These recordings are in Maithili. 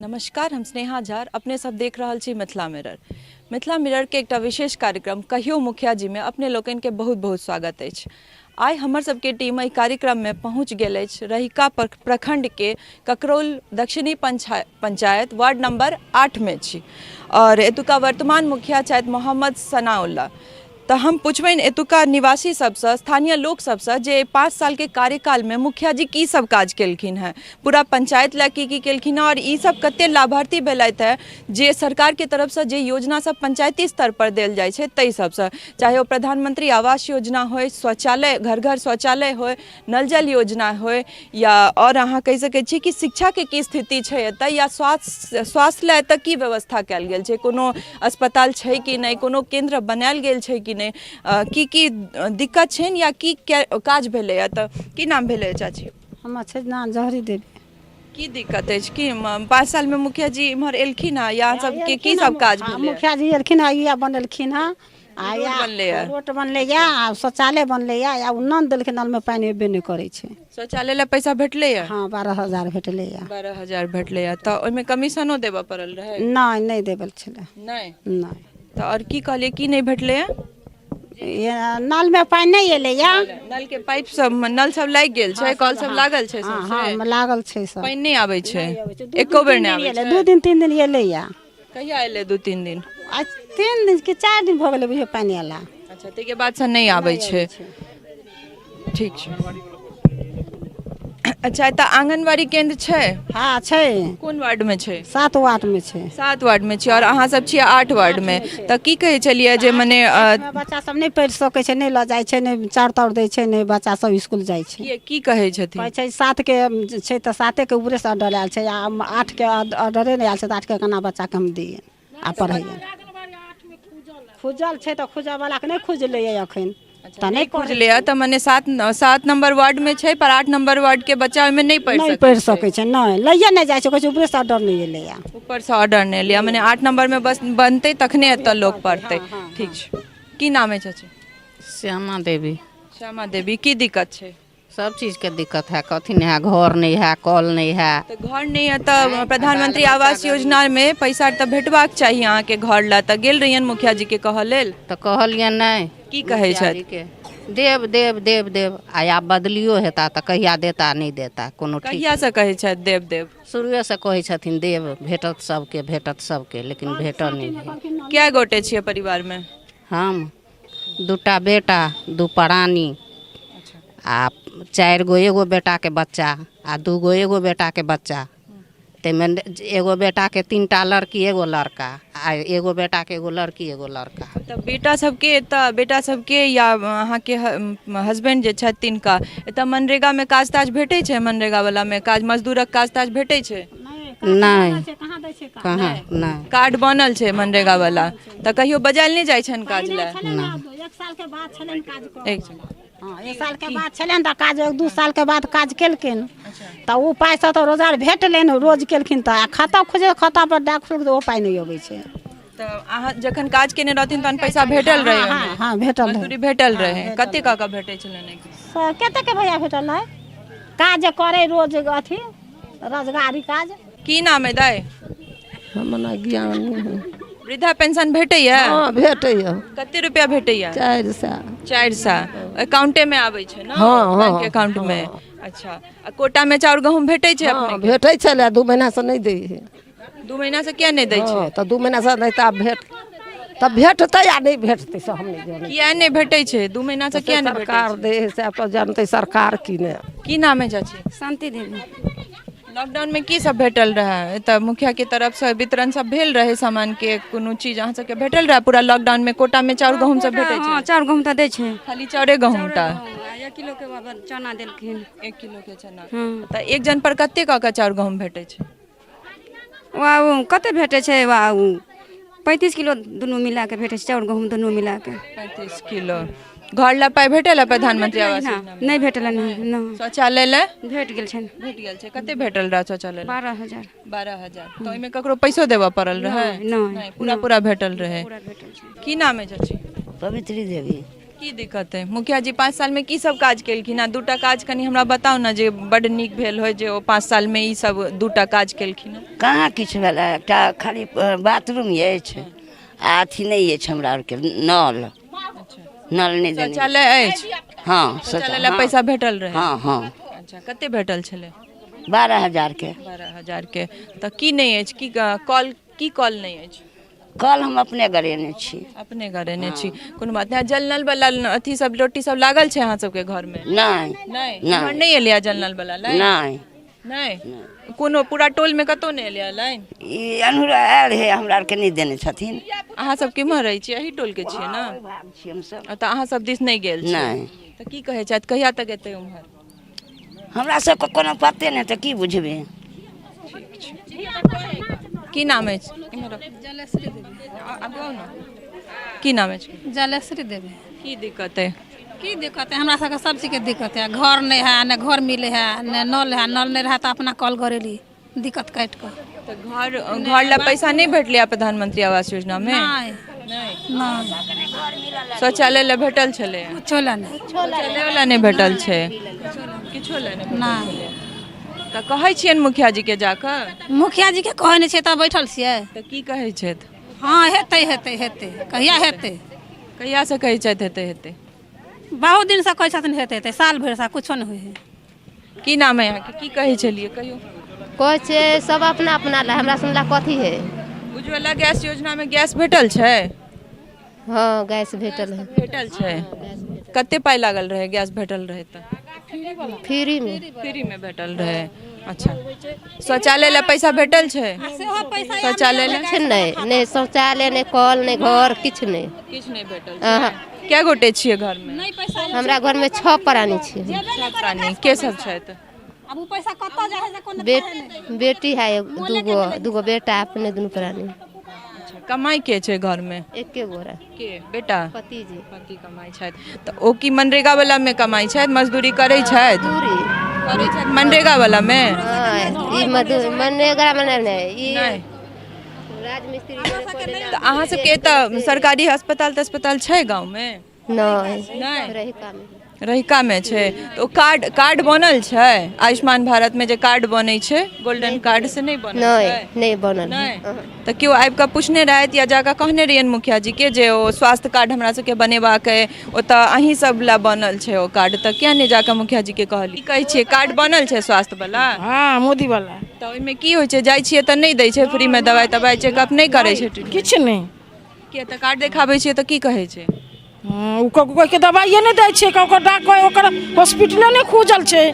नमस्कार, हम स्नेहा झार, अपने सब देख रहल छी मिथिला मिरर। मिथिला मिरर के एकटा विशेष कार्यक्रम कहियो मुखिया जी में अपने लोकनि के बहुत बहुत स्वागत अछि। आइ हमर सबके टीम एहि कार्यक्रम में पहुंच गेल अछि रहिका प्रखंड के ककरौल दक्षिणी पंचायत वार्ड नंबर 8 में छी और एतुका वर्तमान मुखिया छथि मोहम्मद सनाउल्लाह। तऽ हम पुछबनि एतुका निवासी सबसँ, स्थानीय लोक सबसँ जे 5 सालके कार्यकालमे मुखिया जी की सब काज केलखिन हेँ, पूरा पंचायत लए की की केलखिन हेँ आओर ई सब कते लाभार्थी भेलथि हेँ जे सरकारके तरफसँ जे योजना सब पंचायती स्तर पर देल जाइ छै ताहि सबसँ, चाहे ओ प्रधानमंत्री आवास योजना होइ, शौचालय, घर घर शौचालय होइ, नल जल योजना होइ या आओर अहाँ कहि सकै छी कि शिक्षाके की स्थिति छै एतऽ या स्वास्थ्य स्वास्थ्य लए एतऽ की व्यवस्था कयल गेल छै, कोनो अस्पताल छै कि नहि, कोनो केन्द्र बनायल गेल छै कि नहि, की की दिक्कत छनि या की काज भेलैए। तऽ की नाम भेलै चाची? हमर छै नाम जहरी देवी। की दिक्कत अछि? की 5 सालमे मुखिया जी इम्हर एलखिन हँ या अहाँ सबके की सब काज भेलै? मुखिया जी एलखिन हँ, इएह बनेलखिन हँ आ रोड बनलैए, रोड बनलैए आ शौचालय बनलैए आ ओ नल देलखिन, नलमे पानि अयबे नहि करै छै। शौचालय लए पैसा भेटलैए? हँ, 12,000 भेटलैए। 12,000 भेटलैए। तऽ ओहिमे कमीशनो देबऽ पड़ल रहै? नहि, नहि देबल छलै। नहि? नहि। तऽ आओर की कहलियै, की नहि भेटलैए? नलमे पानि नहि एलैए। नलके पाइप सब, नल सब लागि गेल छै, कल सब लागल छै? हँ हँ, लागल छै सब। पानि नहि आबै छै? एको बेर नहि आबै छै? 2 दिन 3 दिन एलैए। कहिया एलै 2-3 दिन? आइ 3 दिन कि 4 दिन भऽ गेलै बुझियौ पानि एला। अच्छा, ताहिके बादसँ नहि आबै छै। ठीक छै। अच्छा, एतऽ आंगनबाड़ी केंद्र छै? हँ छै। कोन वार्ड में छै? 7 वार्ड में छै। 7 वार्ड में छै और अहाँ सब छियै 8 वार्ड में। तऽ की कहै छलियै जे मने बच्चा सब नहि पढ़ि सकै छै, नहि लऽ जाइ छै, नहि चाउर ताउर दै छै, नहि बच्चा सब स्कूल जाइ छै। की कहै छथिन? कहै छै 7 के छै तऽ 7 के ऊपरे से ऑर्डर आयल छै आ 8 के ऑर्डरे नहि आयल छै तऽ 8 के केना बच्चाके हम दियै आ पढ़ैयै? खुजल छै तऽ खुजऽवलाके नहि खुजलैए एखन। तऽ नहि खुजलैए तऽ मने 7 नंबर वार्ड में छै पर 8 नंबर वार्ड के बच्चा ओहिमे नहि पढ़ि नहि पढ़ि सकै छै। नहि लैए नहि जाइ छै, कहै छै ऊपरेसँ ऑर्डर नहि एलैए। ऊपरसँ ऑर्डर नहि एलैए, मने 8 नंबर में बस बनतै तखने एतऽ लोक पढ़तै। ठीक छै। की नाम अछि चाची? श्यामा देवी। श्यामा देवी, की दिक्कत छै? सब चीजके दिक्कत है, कथी नहि है, घर नहि है, कल नहि है। तऽ घर नहि है तऽ प्रधानमंत्री आवास योजनामे पैसा तऽ भेटबाक चाही अहाँके घर लए, तऽ गेल रहियनि मुखिया जीके कहऽ लेल? तऽ कहलियनि नहि। की कहै मुखिया छथि? जीके देब देब देब देब आ आब बदलियो हेता तऽ कहिया देता नहि देता कोनो ठीक। कहियासँ कहै छथि देब देब? शुरुएसँ कहै छथिन देब, भेटत सबके, भेटत सबके, लेकिन भेटल नहि है। कए गोटे छियै परिवारमे? हम 2टा बेटा, 2 प्राणी आ 4 गो एगो बेटाके बच्चा आ 2 गो एगो बेटाके बच्चा। ताहिमे एगो बेटाके 3टा लड़की एगो लड़का आ एगो बेटाके एगो लड़की एगो लड़का। तऽ बेटा सबके एतऽ, बेटा सबके या अहाँके हस्बैंड जे छथि तिनका एतऽ मनरेगामे काज ताज भेटै छै? मनरेगा वलामे काज, मजदूरक काज ताज भेटै छै? नहि, कहाँ नहि। कार्ड बनल छै मनरेगा वाला तऽ कहियो बजायल नहि जाइ छनि काज लए? 1 साल के बाद छलनि काज कऽ। एक सेकंड। हँ, 1 साल के बाद छलनि तऽ काज 1-2 साल के बाद काज केलखिन तऽ ओ पाइसँ तऽ रोजगार भेटलनि, रोज केलखिन तऽ आ खाता खोजे खाता पर डाक खोलके तऽ ओ पाइ नहि अबै छै। तऽ अहाँ जखन काज केने रहथिन तहन पैसा भेटल रहै? हँ हँ, भेटल रहै। मजदूरी भेटल रहै। कते कऽ कऽ भेटै छलनि? कते के भैया भेटल रहै? काज करै रोज अथी रोजगारी काज। की नाम है दाइ? हमरा ज्ञान नहि है। वृद्धा पेंशन भेटैया? हँ, भेटैया। कते रुपया भेटैया? 400। 400 अकाउंटे में आबै छै ने? हँ, हँ। बैंक अकाउंट में। अच्छा, आ कोटा में चाउर गहूम भेटै छै? हँ, अपने भेटै छलै, 2 महीना से नहि दै है। 2 महीना से किया नहि दै छै? हँ, तऽ 2 महीना से नहि तऽ आब भेट तऽ भेटतै आ नहि भेटतै से हम नहि जानै। किया नहि भेटै छै? 2 महीना से किया नहि भेटै? सरकार दै है से आब तऽ जानतै सरकार की नहि। की नाम है चाची? शांति देवी। लॉकडाउन में की सब भेटल रहै? तऽ मुखिया के तरफ से वितरण सब भेल रहै सामान के? कोनो चीज अहाँ सबके भेटल रहै पूरा लॉकडाउन में? कोटा में चाउर गहूम सब भेटै छै? हँ, चाउर गहूम तऽ दै छै। खाली चाउरे गहूम टा? 1 किलो के चना देलखिन। 1 किलो के चना। तऽ एक जन पर कते कऽ के चाउर गहूम भेटै छै? वा कते भेटै छै? वा 35 किलो दुनू मिला के भेटै छै, चाउर गहूम दुनू मिला के। 35 किलो। घर ला पाइ भेटल है प्रधानमंत्री आवास योजना? नहि भेटल हन। शौचालय लए? भेट गेल छनि। भेट गेल छै। कते भेटल रहै शौचालय? 12,000। 12,000। तऽ ओहिमे ककरो पैसो देबऽ पड़ल रहै? नहि, पूरा पूरा भेटल रहै। पूरा भेटल छै। की नाम है चाची? पवित्री देवी। की दिक्कत अइ? मुखिया जी 5 सालमे की सब काज केलखिन? आ 2टा काज कनि हमरा बताउ ने जे बड्ड नीक भेल होय, जे ओ 5 सालमे ई सब 2टा काज केलखिन हँ। कहाँ किछु भेलै, एकटा खाली बाथरूम अछि आ अथी नहि अछि हमरा आरके नल। नल नहि देने। शौचालय अछि? हँ। शौचालय लए पैसा भेटल रहै? हँ हँ। अच्छा, कते भेटल छलै? 12,000 के। 12,000 के। तऽ की नहि अछि? की कल, की कल नहि अछि? कल हम अपने गड़ेने छी। अपने गड़ेने छी, कोनो बात नहि। आ जल नल वाला अथी सब रोटी सब लागल छै अहाँ सबके घरमे? नहि। नहि? नहि। इम्हर नहि एलैया जल नल वाला लाइन? नहि। नहि, कोनो पूरा टोल में कतौ नहि एलैया लाइन? ई अनहुरा आयल है, हमरा आरके नहि देने छथिन। अहाँ सब केम्हर रहै छियै? एही टोल के छियै ने? ओहि भाग छियै हमसब। तऽ अहाँ सब दिस नहि गेल छियै? नहि। तऽ की कहै छथि, कहिया तक एतै उम्हर? हमरा सबके कोनो पते नहि, तऽ की बुझबै। की नाम अछि? इम्हर आउ। आगू आउ ने। की नाम अछि? जलेश्वरी देवी। की दिक्कत अइ? की दिक्कत है? हमरा सबके सब चीजके दिक्कत है। घर नहि है, नहि घर मिले है, नहि नल है। नल नहि रहे तऽ अपना कल गरेली दिक्कत काटि कऽ। तऽ घर लए पैसा नहि भेटलै प्रधानमंत्री आवास योजना मे? नहि नहि। शौचालय लए भेटल छलै? कुछो लए नहि। शौचालय वाला नहि भेटल छै? किछो लए नहि भेटल छलै। तऽ कहै छियनि मुखिया जी के जाकऽ? मुखिया जी के कहै नहि छियै तऽ बैठल छियै। तऽ की कहै छथि? हँ हेतै हेतै हेतै, कहिया हेतै? कहियासँ कहै छथि हेतै हेतै? बहुत दिनसँ कहै छथिन हेतै हेतै, साल भरिसँ कुछो नहि होइ है। की नाम है अहाँके? की कहै छलियै कहियौ? कहै छै सब अपना अपना लए, हमरा सुनला कथी है। उज्ज्वला गैस योजना मे गैस भेटल छै? हँ गैस भेटल है। भेटल छै। कते पाइ लागल रहै गैस भेटल रहै तऽ? फ्री में। फ्री में भेटल रहै। अच्छा, शौचालय लए पैसा भेटल छै? शौचालय लए? किछु नहि, नहि शौचालय, नहि कल, नहि घर, किछु नहि। किछु नहि भेटल अहाँ। छै? कै गोटे छियै घरमे? हमरा घरमे 6 प्राणी छियै। 6 प्राणी। के सब छथि? आब ओ पैसा कतऽ जाइ है से कोनो बेटी है दूगो बेटा, अपने दुनू प्राणी। अच्छा, कमाइ के छै घरमे? एके गोरा। के? बेटा? पति जी। पति कमाइ छथि। तऽ ओ की मनरेगा वाला मे कमाइ छथि? मजदूरी करै छथि? करै छथि मनरेगा वाला मे? हँ, ई मनरेगा मे नहि, ई नहि। राजमिस्त्री। तऽ अहाँ सबके एतऽ सरकारी अस्पताल तस्पताल छै गाँवमे? नहि। नहि? रहिका मे। रहिका मे छै। तऽ ओ कार्ड बनल छै आयुष्मान भारत मे जे कार्ड बनै छै, गोल्डन कार्ड, से नहि बनल नहि छै? नहि बनल। नहि? तऽ केओ आबि कऽ पुछने रहथि या जाकऽ कहने रहियनि मुखिया जी के जे ओ स्वास्थ्य कार्ड हमरा सबके बनेबाक अइ, ओतऽ अहीं सब लए बनल छै ओ कार्ड, तऽ किया नहि जाकऽ मुखिया जी के कहलियै? की कहै छियै, कार्ड बनल छै स्वास्थ्य वाला? हँ, मोदी वाला। तऽ ओहिमे की होइ छै, जाइ छियै तऽ नहि दै छै फ्रीमे दवाइ तवाइ, चेकअप नहि करै छै? किछु नहि। किया? तऽ कार्ड देखाबै छियै तऽ की कहै छै? हँ, ओ कोइके दवाइए नहि दै छै, ओकर डॉक्टर, ओकर हॉस्पिटले नहि खुजल छै।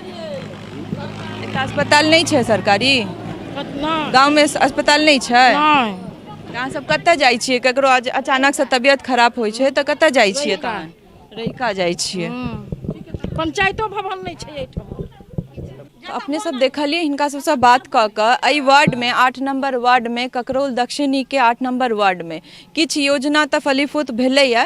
एकटा अस्पताल नहि छै सरकारी? नहि। गाँवमे अस्पताल नहि छै? नहि। अहाँ सब कतऽ जाइ छियै? ककरो अचानक से तबियत खराब होइ छै तऽ कतऽ जाइ छियै तहन? रहिका जाइ छियै। पंचायतो भवन नहि छै एहिठाम। अपने सब देखलियै हिनका सबसँ बात कऽ कऽ एहि वार्डमे 8 नम्बर वार्डमे, ककरौल दक्षिणीके 8 नम्बर वार्डमे किछु योजना तऽ फलीभूत भेलैए।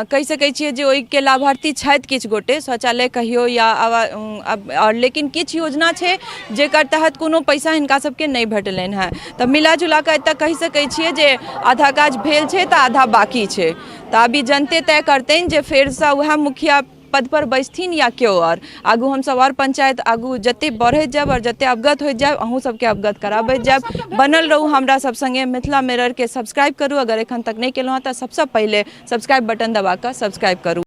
कहि सकै छियै जे ओहिके लाभार्थी छथि किछु गोटे, शौचालय कहियौ या आओर, लेकिन किछु योजना छै जेकर तहत कोनो पैसा हिनका सबके नहि भेटलनि हेँ। तऽ मिला जुला कऽ एतऽ कहि सकै छियै जे आधा काज भेल छै तऽ आधा बाकी छै। तऽ अभी जनते तय करतनि जे फेरसँ उएह मुखिया पद पर बैसथिन या केओ आओर। आगू हमसब आओर पंचायत आगू जते बढ़ैत जायब आओर जते अवगत होइत जायब, अहूँ सबके अवगत कराबैत जायब। बनल रहू हमरा सब संगे। मिथिला मिरर के सब्सक्राइब करू, अगर एखन तक नहि केलहुँ हँ तऽ सबसँ पहिले सब्सक्राइब बटन दबा कऽ सब्सक्राइब करू।